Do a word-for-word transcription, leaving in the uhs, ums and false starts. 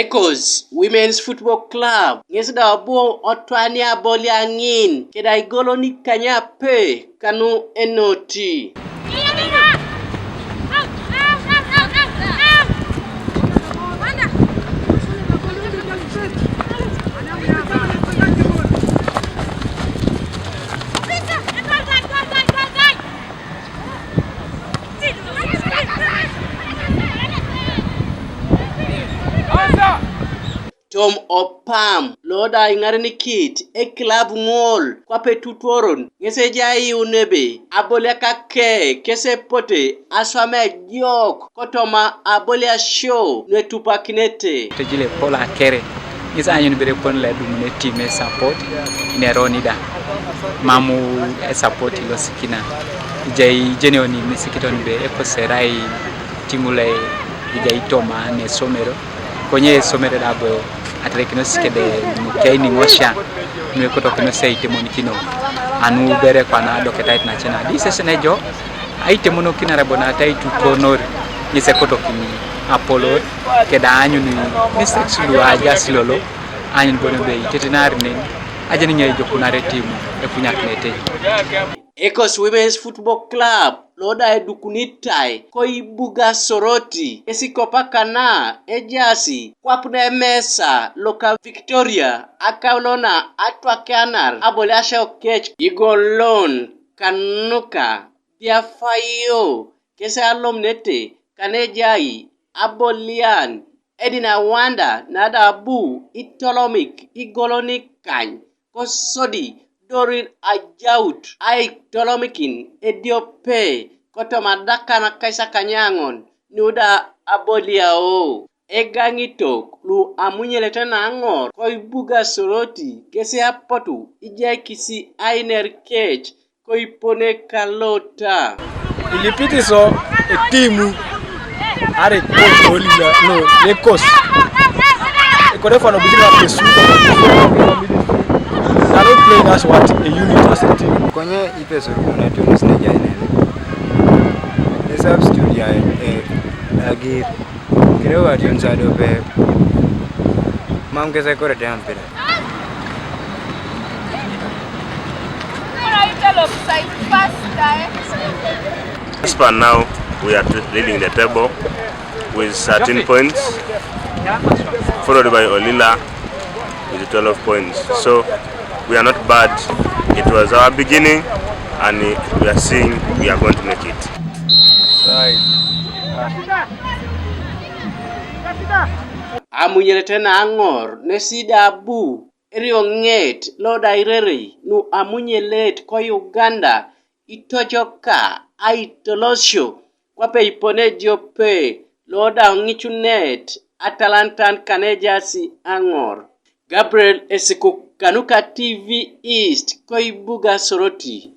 Ekos Women's Football Club ŋes da obu otwania aboliaŋin keda igoloni kanyape kanu enoti. Tom Opam lo da iŋarenikit ekilab ŋol kwape tutuoron ŋes ejai iunebe aboliakake kes epote aswam ejok kotoma aboliasio nuetupakinete. Tojile pol akere ŋes aanyun bere pon lo edumun etim esapot ineroni da mamu esapot ilosikina ijai ijeneoni misikiton be ekoserai timu lo ejai toma nesomero konye esomero da bo aterekinos kede nukeiniŋosia nuekotokinos aitemonikino anu bere kwana adoketait nace na disese nejo aitemonokinare bo nat aitutuonor ŋes ekotokini apolor keda aanyun mistakes lu ajas lolo aanyun bon ebe itetenari nen ajeni ŋe ejokunare timu ekunyakinete. Ekos Women's Football Club lo da edukunitai koibuga Soroti esikopakana ejaasi kwap na emesa loka Victoria akaulo na atwakeanar aboliasio kec igolon kanuka Biafayo kes alomunete kanejai abolian Edina Wanda nada abu itolomik igoloni kany kosodi dorin ajaut aitolomikin ediope kotoma adakan akaisakanyaŋon nuda aboliao egaŋitok lu amunyelete naŋor koibuga Soroti kes apotu ijaikisi ainer kec koipone kalota. Ilipiti so etimu are kos olila no lekos. Ekore fano bidira pesu. They are not playing as what a unit, as a team. Konye ipeso rukuna tumus ne jainene. E substitute ya e agir. Kire wa tun sado pe. Mam kese kore te ampira. As per now, we are t- leading the table with thirteen points, followed by Olila with twelve points. So we are not bad. It was our beginning, and we are seeing we are going to make it. Right. Amunyelete na aŋor nesida abu erioŋet lo da irerei nu amunyelet ko Uganda itojoka aitolosio kwape ipone ediope lo da oŋicunet atalantan kanejasi aŋor. Gabriel Esikuk kanuka T V East koibuga Soroti.